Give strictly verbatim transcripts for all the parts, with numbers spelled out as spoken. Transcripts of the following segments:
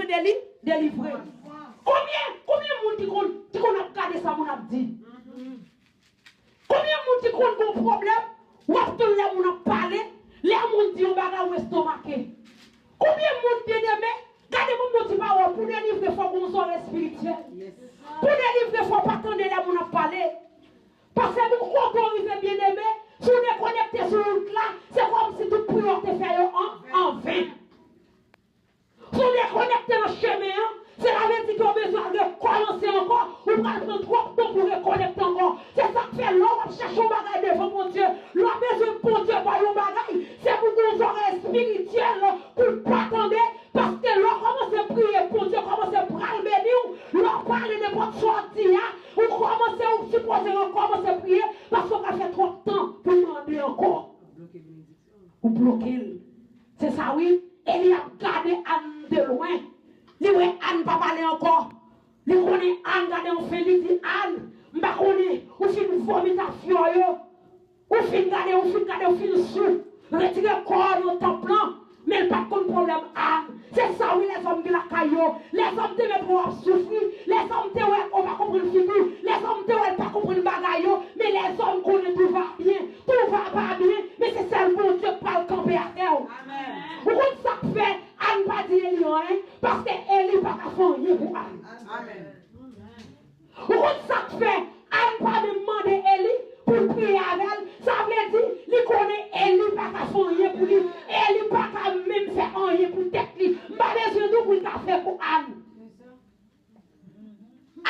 Deli, delivre. Konbyen, konbyen moun ki konn, ki konn ap gade sa moun ap di? Konbyen moun ki konn gon pwoblèm, w ap tann lè moun ap pale, lè moun di yon bagay ou estomake? Konbyen moun byeneme, gade moun bon ti pawòl, pou delivre fò gon zòrèy espirityèl. Pou delivre fò pa tande lè moun ap pale. Paske nou kote w rive byeneme, si w dekonekte sou wout la, se kòmsi tout priyè w te fè yo an, anven. Si w dekonekte nan chemen an, se la vle di ke w bezwen al rekòmanse ankò, ou pral pran twòp tan pou rekonekte ankò. Se sa k fè lè w ap chèche yon bagay devan Bondye, lè w bezwen Bondye ba w yon bagay, se pou gon zòrèy espirityèl pou l pa tande, paske lè w kòmanse priye, Bondye kòmanse pral beni w, lè w pale nenpòt sa w di a, ou kòmanse, ou sipoze rekòmanse priye, paske w pral fè twòp tan pou mande ankò. Ou bloke l. Se sa wi. Eli ap gade Ann de lwen. Li wè Ann pa pale ankò. Li konnen Ann gade yon fen, li di, Ann, m pa konnen, ou fin vomit afyon yo. Ou fin gade, ou fin gade, ou fin sou. Retire kò w nan tanp lan. Men l pa t konn pwoblèm Ann. Se sa wi, lèzòm gen lakay yo. Lèzòm te mèt wè w ap soufri. Lèzòm te wè ou pa konprann figi w. Lèzòm te wè l pa konprann bagay yo. Men lèzòm konnen tout va byen. Tout va pa byen. Men se sèl Bondye k pral kanpe atè w. Ou konn sa k fè Ann pa di Eli anyen? Paske Eli pa ka fè anyen pou Ann. Ou konn sa k fè Ann pa menm mande Eli pou l priye avè l? Sa vle di, li konnen Eli pa ka fè anyen pou li. Eli pa ka menm fè anyen pou tèt li. M pa bezwen di w pou l ta fè pou Ann.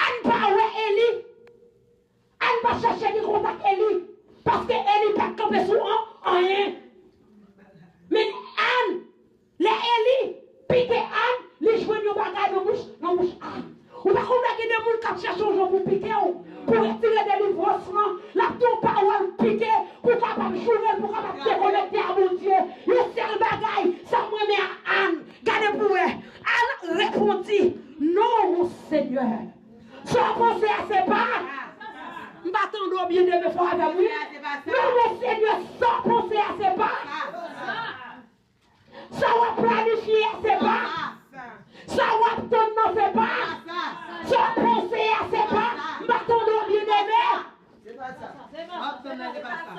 Ann pa wè Eli. Ann pa chèche gen kontak Eli. Paske Eli pa t kanpe sou an, anyen. Men Ann, lè Eli pike Ann, li jwenn yon bagay nan bouch, nan bouch Ann. Ou pa konn wè gen de moun k ap chèche yon jan pou pike w, pou retire delivrans lan. L ap di yon pawòl pike, pou w kapab joure l, pou w kapab dekonekte a Bondye. Yon sèl bagay, sa m renmen a Ann. Gade pou wè. Ann repondi, non, mon Senyè. Sa w panse a se pa. M pa tande w byen, deme fò avè m, wi. Non, mon Senyè, sa w panse a se pa. Sa w ap planifye a se pa. Sa w ap tann nan se pa. Sa w panse a se pa. M pa tande w byen, deme.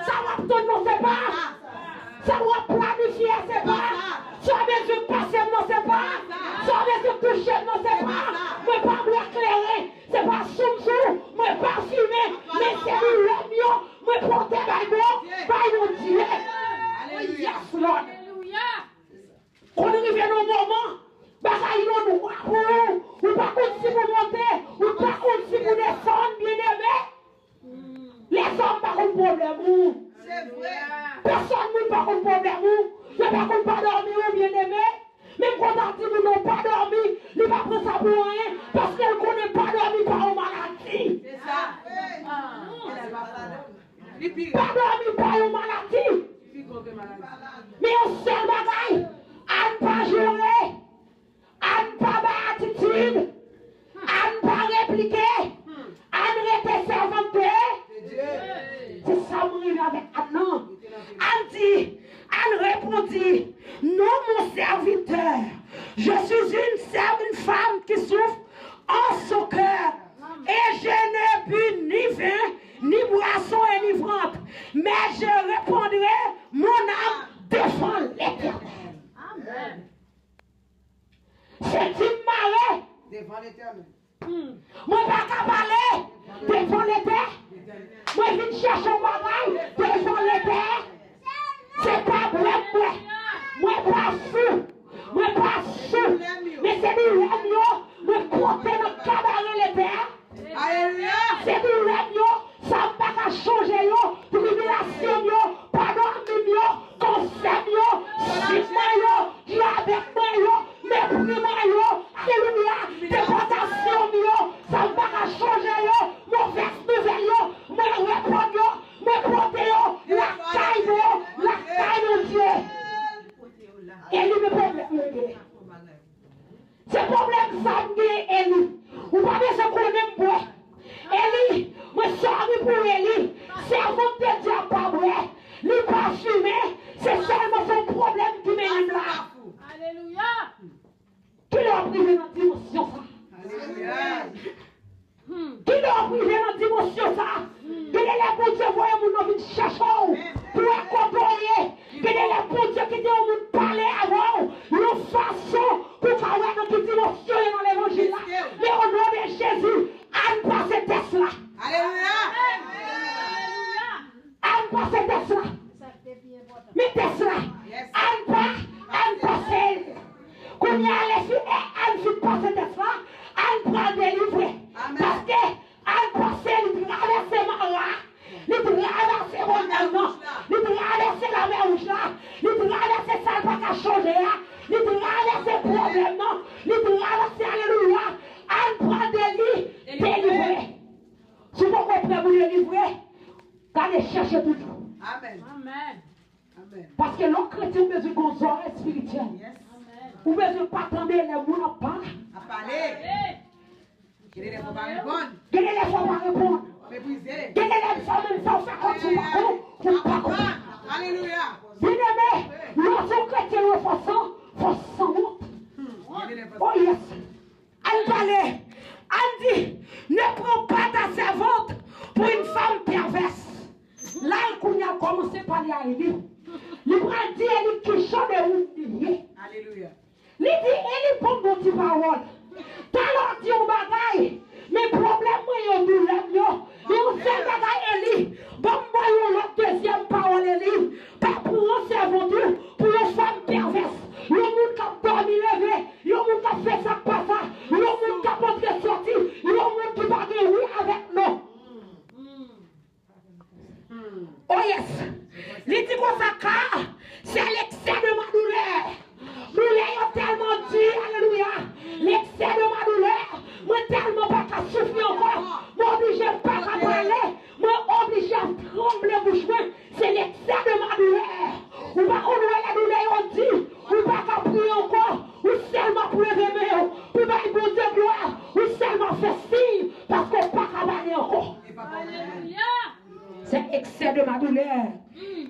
Sa w ap tann nan se pa. Sa w ap planifye a se pa. Sa w bezwen pase m nan se pa. Sa w bezwen touche m nan se pa. Mwen pa bwè kleren. Se pa soumsou. Mwen pa fimen. Men se doulè m yo mwen pote bay Bondye, bay Bondye. Yes, Lord. Konn rive nan moman, bagay yo nwa pou ou. Ou pa konn si pou monte, ou pa konn si pou desann, byeneme. Lèzòm pa konn pwoblèm ou. Pèsòn moun pa konn pwoblèm ou. Yo pa konn pa dòmi ou, byeneme. Menm konn ta di moun nan pa dòmi, li pa pran sa pou anyen, paske l konnen pa dòmi pa yon maladi. Pa dòmi pa yon maladi. Men yon sèl bagay, Ann pa joure, Ann pa bay atitid, Ann pa replike, Ann rete sèvant de Dye. Se sa m renmen avèk Ann nan. Ann di, Ann repondi, non, mon serviteur, je suis une, une femme qui souffre en son cœur, et je ne bu ni vin, ni boisson enivrante, mais je répandrai mon âme devant l'Éternel. Amen. Senti m mare. Devan Letènèl. Mwen pa ka pale devan Letè. Mwen vin chèche yon bagay devan Letè. Se pa bwè m bwè. Mwen pa sou. Mwen pa sou. Men se doulè m yo mwen pote nan kabare Letè. Alelouya! Se doulè m yo, sa m pa ka chanje yo, tribilasyon m yo, pa dòmi m yo, kansè m yo, chik mwen yo, dyabèt mwen yo, mepri mwen yo, alelouya, depòtasyon m yo, sa m pa ka chanje yo, movèz nouvèl yo, mwen reponn yo, mwen pote yo lakay mwen, lakay Bondye. E li men pwoblèm yo gen. Se pwoblèm sa m gen, Eli. Ou pa bezwen konnen m bwè. Eli, mwen sòri pou Eli. Sèvant de Dye a pa bwè. Li pa fimen. Se sèlman se yon pwoblèm ki mennen m la. Alelouya! Kilè w ap rive? nan dimansyon sa. Alelouya. Kilè w rive nan dimansyon sa, gen de lè Bondye voye moun nan vin chèche w pou wè kote w ye. Gen de lè Bondye kite yon moun pale avè w yon fason pou w ka wè nan ki dimansyon w ye nan levanjil la. Men o non de Jezi, ann pase tès la. Alelouya. Ann pase tès la. Men tès la. Ann pa, ann pase l. Kounye a, lè fin, e ann fin pase tès la, ann pral delivre. Paske ann pase, li travèse mara, li travèse mòn nan, li travèse lamè wouj la, li travèse sa l pa ka chanje a, li travèse pwoblèm nan, li travèse, alelouya, ann pral deli, delivre. Si w poko prè pou delivre, gade chèche toujou. Amèn. Amèn. Amèn. Paske lè w kretyen, ou bezwen gen yon zòrèy espirityèl. Yes. Ou bezwen pa tande lè moun ap pale. Ap pale. Gen de lè fò pa reponn. Gen de lè fò pa reponn. Meprize. Gen de lè sa menm sa w fè kòmsi w pa kon, ou pa konprann. Alelouya. Byeneme, lè w se yon kretyen refòsan, fò w sanwont. Hmm. Gen de lè fò. Oh yes. Ann pale, ann di, ne prends pas ta servante pour une femme perverse. La l kounye a kòmanse pale a Eli. Li pral di Eli ki jan de moun li ye. Alelouya. Li di Eli, ban m yon ti pawòl. Talè w di yon bagay, men pwoblèm mwen yo, doulè m yo. Men yon sèl bagay, Eli, ban m ba w yon lòt dezyèm pawòl, Eli. Pa pran yon sèvant ou pou yon fanm pèvès, yon moun k ap dòmi leve, yon moun k ap fè sa k pa sa, yon moun k ap antre sòti, yon moun ki pa gen wi avèk non. Oh yes! Li di konsa, car c'est l'excès de ma douleur. Doulè yo tèlman di, alelouya. L'excès de ma douleur. Mwen tèlman pa ka soufri ankò. Mwen oblije pa ka pale. Mwen oblije ap tranble bouch mwen. C'est l'excès de ma douleur. Ou pa konn wè lè doulè yo di, ou pa ka priye ankò. Ou sèlman ap leve men w pou bay Bondye glwa. Ou sèlman fè siy paske w pa ka pale ankò. Alelouya. C'est excès de ma douleur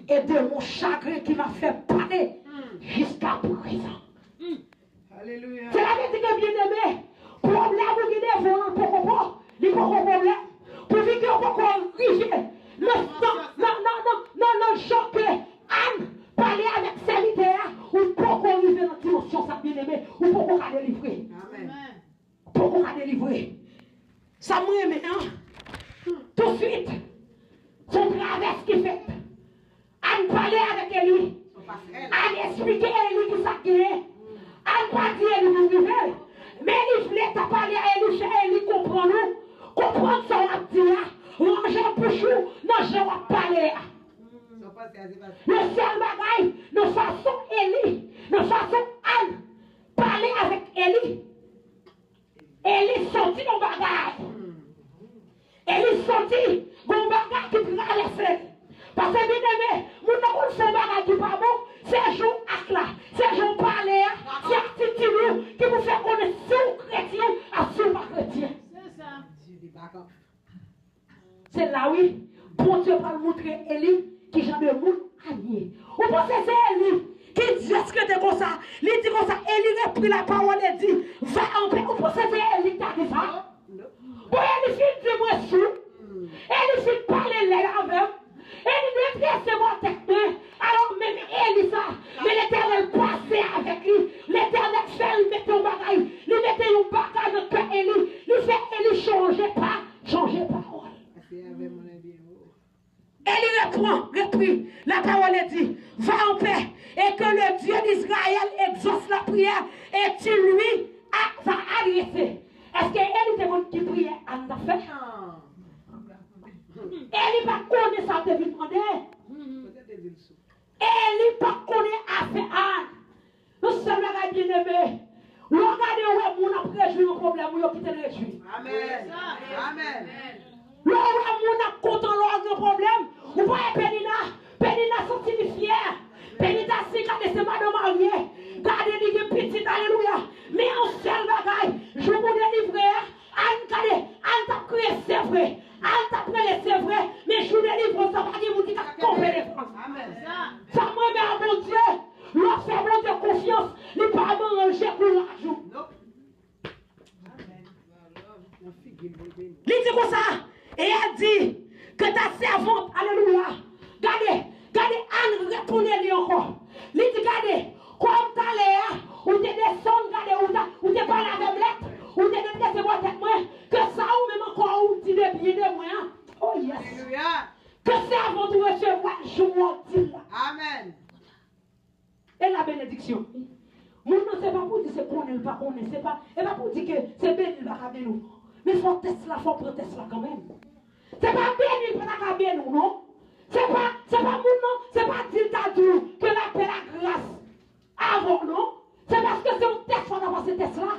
et de mon chagrin qui m'a fait parler jusqu'à présent. Alelouya. Sela vle di ke, byeneme, pwoblèm ou gen devan an poko, li poko pwoblèm. Pouvi ke w poko rive nan, nan, nan jan ke Ann pale avèk sèvitè a, ou poko rive nan dimansyon sa, byeneme, ou poko ka delivre. Amèn. Poko ka delivre. Sa m renmen an, touswit, se yon travès ki fèt. Ann pale avèk Eli. Ann esplike Eli ki sa k genyen. Ann pa di Eli pou rive l. Men li vle ta pale a Eli, fè Eli konprann ou. Konprann sa w ap di a. Ranje bouch ou nan jan w ap pale a. Yon sèl bagay, nan fason Eli, nan fason Ann pale avèk Eli. Eli santi yon bagay. Eli santi yon bagay ki travèse li. Paske, byeneme, moun nan konn fè yon bagay ki pa bon, se jan w ak la, se jan w pale a, se atitid ou ki pou fè konnen si w kretyen ak si w pa kretyen. Se sa. Se la wi, Bondye pral montre Eli ki jan de moun Ann ye. Ou panse se Eli ki di, èske te konsa? Li di konsa, Eli repri lapawòl e di, va an pè. Ou panse se Eli ki ta di sa? Bon, Eli fin di mwen sou. Eli fin pale lèd avè m. Eli redrese bò tèt mwen. Alò, menm Eli sa, men Letènèl pase avèk li. Letènèl fè l mete yon bagay. Li mete yon bagay nan kè Eli. Li fè Eli chanje pa, chanje pawòl. Eli repran, repri lapawòl e di, va en paix, et que le Dieu d'Israël exauce la prière, et tu lui a, va adresser. Èske Eli te konn ki priyè Ann t ap fè? Eli pa t konnen sa l te vin mande. Eli pa t konnen afè Ann. Yon sèl bagay, byeneme, lè w gade, w wè moun ap rejwi nan pwoblèm ou, yo kite l rejwi. Amèn. Amèn. Lè w wè moun ap kontan lè w gen pwoblèm, ou pa wè Penina, Penina santi li fyè. Penina si gade se madan marye, gade li gen pitit, alelouya. Men yon sèl bagay, jou pou delivre a, Ann gade, Ann t ap kriye, se vre. Ann t ap rele, se vre. Men jou delivrans la, pa gen moun ki ka kanpe devan l. Amèn. Sa m renmen a Bondye, lè w fè Bondye konfyans, li pa manje kouraj ou. Nope. Li di konsa, et elle dit que ta servante, alelouya, gade, gade, Ann retounen li ankò. Li di, gade, kòm talè a, ou te desann, gade, ou ta, ou te pale avè m lèt, ou te redrese bò tèt mwen, ke sa ou menm ankò ou di de byen de mwen an. Oh yes. Alelouya. Ke sèvant ou resevwa l jou w di l la. Amèn. E la benediksyon. Moun nan se pa pou di se konnen l pa konnen, se pa, e pa pou di ke se beni l pa ka beni w. Men fò tès la, fò pran tès la kanmenm. Se pa beni l pa ta ka beni w, non. Se pa, se pa moun nan, se pa di l ta di w ke lapè lagras avè w, non. Se paske se yon tès fò ta pase tès la.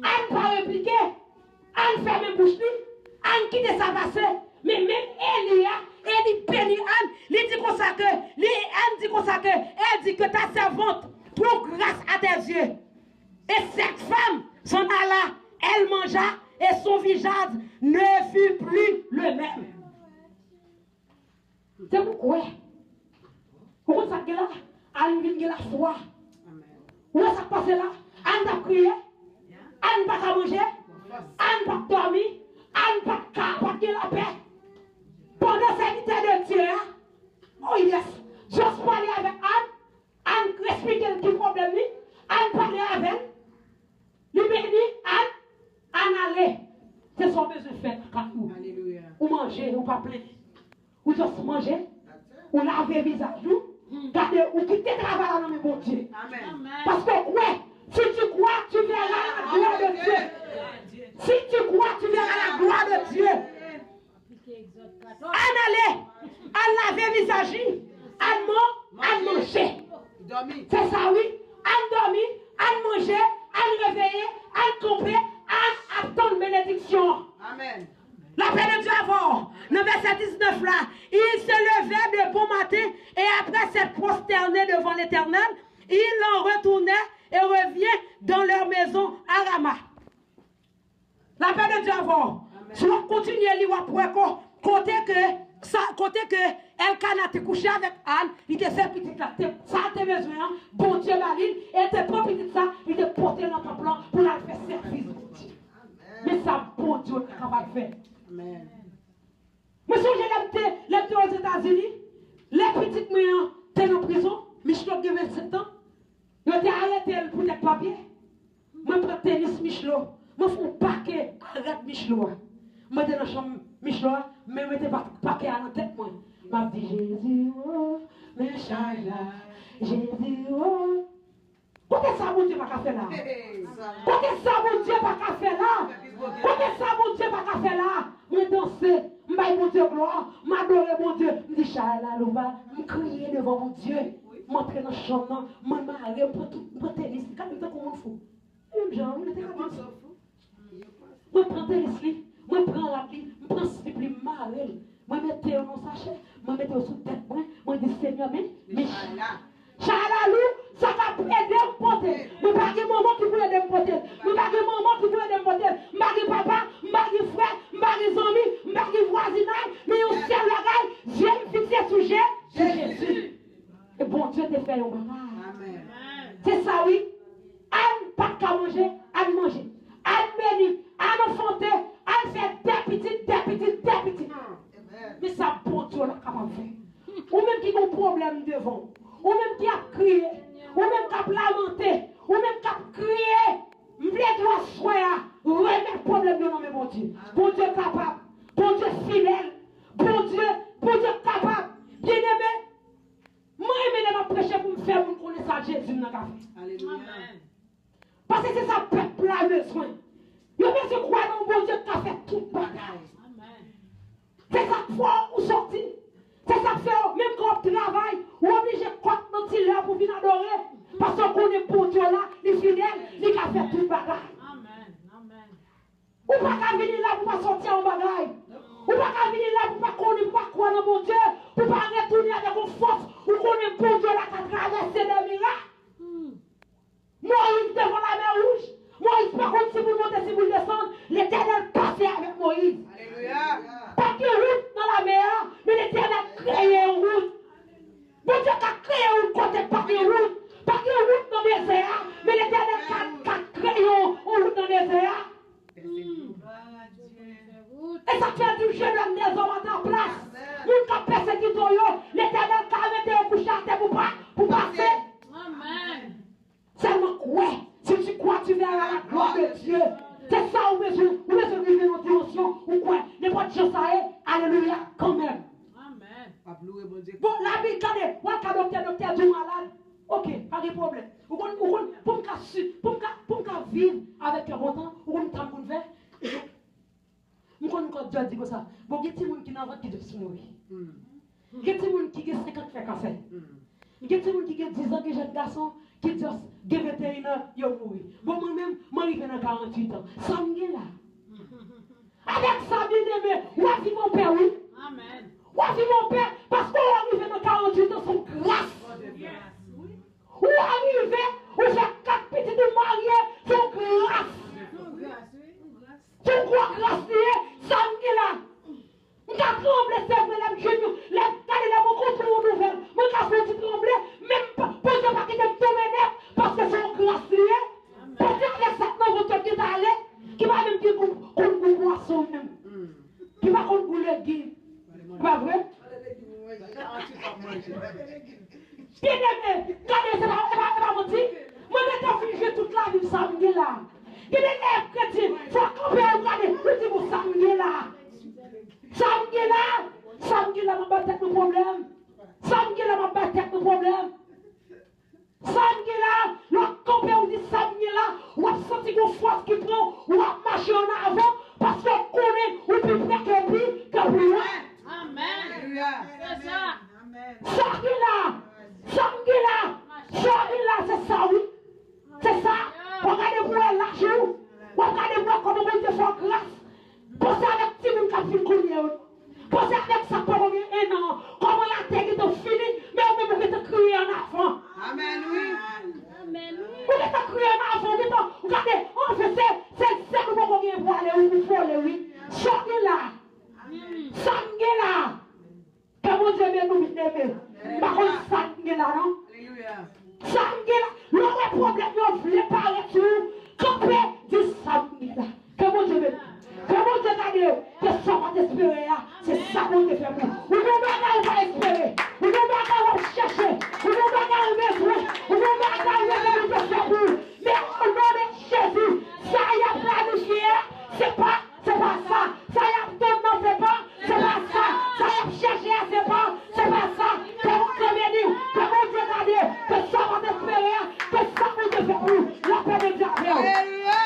Ann pa replike. Ann fèmen bouch li, ann kite sa pase. Men menm Eli a, Eli beni Ann, li di konsa ke, li, Ann di konsa ke, elle dit que ta servante trouve grâce à tes yeux. Et cette femme s'en alla, elle mangea, et son visage ne fut plus le même. Se pou kwè. Ou konn sa k gen la? Ann vin gen lafwa. Ou wè sa k pase la? Ann t ap kriye. Ann pa ka manje. Ann pa t dòmi. Ann pa t ka, pa t gen lapè. Pandan sèvitè de Dye a, oh yes, just pale avèk Ann, Ann esplike l ki pwoblèm li, Ann pale avè l. Li beni Ann, Ann ale. Se sa w bezwen fè nan kay ou. Alelouya. Ou manje, ou pa plenyen. Ou just manje, ou lave vizaj ou, gade, ou kite travay la nan men Bondye. Amèn. Paske ou kwè, si tu crois, tu verras la gloire de Dieu. Si tu crois, tu verras la gloire de Dieu. Ann ale, ann lave vizaj li, ann man, ann manje. Se sa wi, ann dòmi, ann manje, ann reveye, ann kanpe, ann ap tann benediksyon. Amèn. La paix de Dieu avant. Nan vèsè diznèf la, ils se levèrent de bon matin et après s'être prosternés devant l'Éternel, ils en retournèrent et revinrent dans leur maison à Rama. La paix de Dieu avant. Si w ap kontinye li, w ap wè ko-, kote ke sa, kote ke Elkana te kouche avèk Ann, li te fè pitit la, te, sa l te bezwen an, Bondye ba li l, e l te pran pitit sa, li te pote l nan tanp lan pou l al fè sèvis Bondye. Men sa Bondye w ta kapab fè. Amèn. Mwen sonje lè m te, lè m te Ozetazini, lè pitit mwen an te nan prizon, Michlo gen vennsenk tan, yo te arete l poutèt papye. Mwen pran tenis Michlo, mwen fè yon pake a rad Michlo a. Mwen te nan chanm Michlo a, men mwen te pa pake a nan tèt mwen. M ap di, Jezi, o, men chay la, Jezi, o. Kote sa Bondye pa ka fè la? Kote sa Bondye pa ka fè la? Kote sa Bondye pa ka fè la? Mwen danse, m bay Bondye glwa, m adore Bondye, m di, Shalalouba, m kriye devan Bondye. M antre nan chanm nan, mwen mare, m pran tout, m pran tenis li, gade m tankou moun fou. Menm jan, wi, mete gade m. Mwen pran tenis li, mwen pran rad li, m pran slip li, m mare l. Mwen mete yo nan sachè, mwen mete yo sou tèt mwen, mwen di, Senyè, men, men chay la. Chay la lou, sa k ap ede m pote l. Mwen pa gen manman ki pou ede m pote l. Mwen pa gen manman ki pou ede m pote l. M pa gen papa, m pa gen frè, m pa gen zanmi, m pa gen vwazinay, men yon sèl bagay, zye m fikse sou Je-, sou Jezi. E Bondye te fè yon bagay. Amèn. Se sa wi. Ann pa t ka manje, ann manje. Ann beni, ann anfante, ann fè de pitit, de pitit, de pitit. Men sa Bondye w la kapab fè. Ou menm ki gen yon pwoblèm devan w, ou menm ki ap kriye, ou menm k ap lamante, ou menm k ap kriye, m vle di w aswè a, remèt pwoblèm yo nan men Bondye. Bondye kapab. Bondye fidèl. Bondye, Bondye kapab. Byeneme, mwen renmen lè m ap preche pou m fè moun konnen sa Jezi m nan ka fè. Alelouya. Paske se sa pèp la bezwen. Yo bezwen kwè nan yon Bondye k ka fè tout bagay. Se sa k fè w soti. Se sa k fè w, menm kan w ap travay, ou oblije kòk nan ti lè pou vin adore. Paske w konnen Bondye w la, li fidèl, li ka fè tout bagay. Ou pa ka vini la pou pa sòti a yon bagay. Ou pa ka vini la pou pa konnen, pou pa kwè nan Bondye, pou pa retounen avèk yon fòs. Ou konnen Bondye la ka travèse de mirak. Moyiz devan lamè wouj. Moyiz pa konn si pou l monte, si pou l desann. Letènèl pase avèk Moyiz. Alelouya. Pa t gen wout nan lamè a, men Letènèl kreye yon wout. Bondye ka kreye wout kote k pa gen wout. Pa gen wout nan dezè a, men Letènèl ka, ka kreye yon, yon wout nan dezè a. Hmm. Et ça, tu as dit, je donne des hommes à ta place. Moun k ap pèsekite w yo, Letènèl ka mete yo kouche atè pou pa, pou pase. Amen. Sèlman kwè. Si tu crois, tu verras la gloire de Dieu. Se sa ou bezwen. Ou bezwen rive nan dimansyon ou kwè. Nenpòt jan sa ye, alelouya, kanmenm. Amen. W ap louwe Bondye. Bon, Labib, gade, w al ka doktè, doktè di w malad. Ok, pa gen pwoblèm. Ou konn, ou konn, pou m ka si, pou m ka, pou m ka viv avèk kè kontan, ou konn sa m konn fè? M konn kòd Djòl di konsa, bon, gen timoun ki nan vant ki just mouri. Gen timoun ki gen senkant fè kasè. Gen timoun ki gen diz an, gen jèn gason ki just gen venteyen an, yo mouri. Bon, mwen menm, mwen rive nan karanntuit an. Sa m gen la? Avèk sa, byeneme, w ap viv anpè, wi. Amen. W ap viv anpè, paske w rive nan karanntuit an, se yon gras. Yes. Ou rive, ou fè kat pitit, ou marye, se yon gras. Se yon gwo gras li ye, sa m gen la. M ka tranble, se vre, lè m jwenn yon, lè m gade, lè m rankontre yon nouvèl, mwen ka fè yon ti tranble, men m pa, Bondye pa kite m tonbe nèt, paske se yon gras li ye. Paske avèk sa k nan vant yo gentan ale, ki pa menm gen gou, konn gou pwason menm. Ki pa konn gou legim. Pa vre? Byeneme, gade, se pa, e pa, e pa manti. Mwen gentan fin jwe tout lavi m sa m gen la. Gen de lè kretyen, fò w kanpe, ou gade, ou di, bon, sa m gen la. Sa m gen la, sa m gen la, m ap bay tèt mwen pwoblèm. Sa m gen la, m ap bay tèt mwen pwoblèm. Sa m gen la, lè w kanpe, ou di sa m gen la, w ap santi gon fòs ki pran w, w ap mache ann avan, paske w konnen ou pi pre ke pi, ke pi lwen. Amen. Alelouya. Se sa. Sa m gen la, sa m gen la, sa m gen la, se sa wi. Se sa. W ap gade pou w wè laj ou, w ap gade pou w wè kòman Bondye fè w gras. Panse avèk timoun k ap vin kounye a yo. Panse avèk sa k poko gen ennan an. Kòman latè gentan fini, men ou menm ou gentan kriye ann avan. Amèn, wi. Ou gentan kriye ann avan, ou gentan, ou gade, anfen, se, se zèl ou poko gen pou ale, wi, pou vole, wi. Sa w gen la. Sa m gen la. Ke Bondye beni w, byeneme. M pa konn sa m gen la, non. Sa m gen la. Lè w wè pwoblèm yo vle parèt sou ou, kanpe, di sa m gen la. Ke Bondye beni. Ke Bondye gade w. Ke sa w pa t espere a, se sa Bondye fè pou ou. Ou gen bagay ou pa espere. Ou gen bagay w ap chèche. Ou gen bagay ou bezwen. Ou gen bagay ou bezwen Bondye fè pou ou. Men o non de Jezi, sa y ap planifye a, se pa, se pa sa. Sa y ap tann nan, se pa, se pa sa. Sa y ap chèche a, se pa, se pa sa. Ke Bondye beni w, ke Bondye gade w, ke sa w pa t espere a, ke sa Bondye fè pou ou. Lapè de Dye avè w. Alelouya.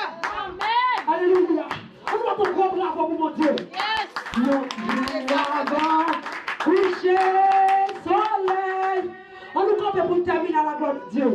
Amèn. Alelouya. Ann mete yon gwo bravo pou Bondye. Yes. Yon jou avan kouche solèy. Ann nou kanpe pou n tèmine à la gloire de Dieu.